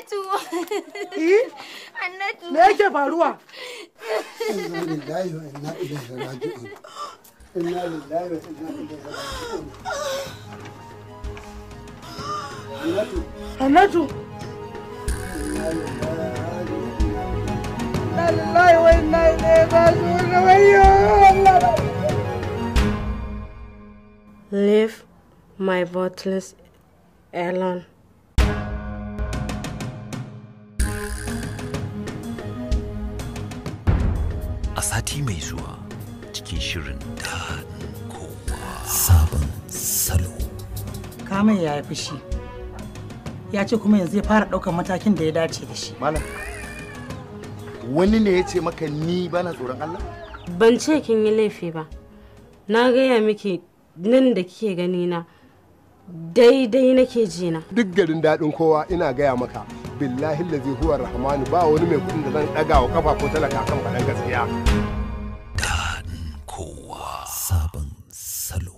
Hannatu. Eh? Hannatu. Me yake faruwa? Inna lillahi wa inna ilaihi raji'un. Inna lillahi wa inna ilaihi raji'un. Hannatu. Hannatu. Inna lillahi wa inna ilaihi raji'un. Wayyo Allah. Leave my bottles alone. A sati mai zuwa cikin shirin Daɗin Kowa, sabon salo. Kamun ya yi fushi. Ya ce kuma yanzu ya fara ɗaukar matakin da ya dace da shi. Malam, wani ne ya ce maka ni bana tsoron Allah? Ban ce kin yi laifi ba. Na gaya miki nan da kike gani na daidai nake ji na. Duk garin Daɗin Kowa ina gaya maka, billahi lazi huwa rahmanu, ba wani mai kuɗin da zan ɗaga wa kafa ko talaka kan faɗan gaskiya. Daɗin Kowa, sabon salo.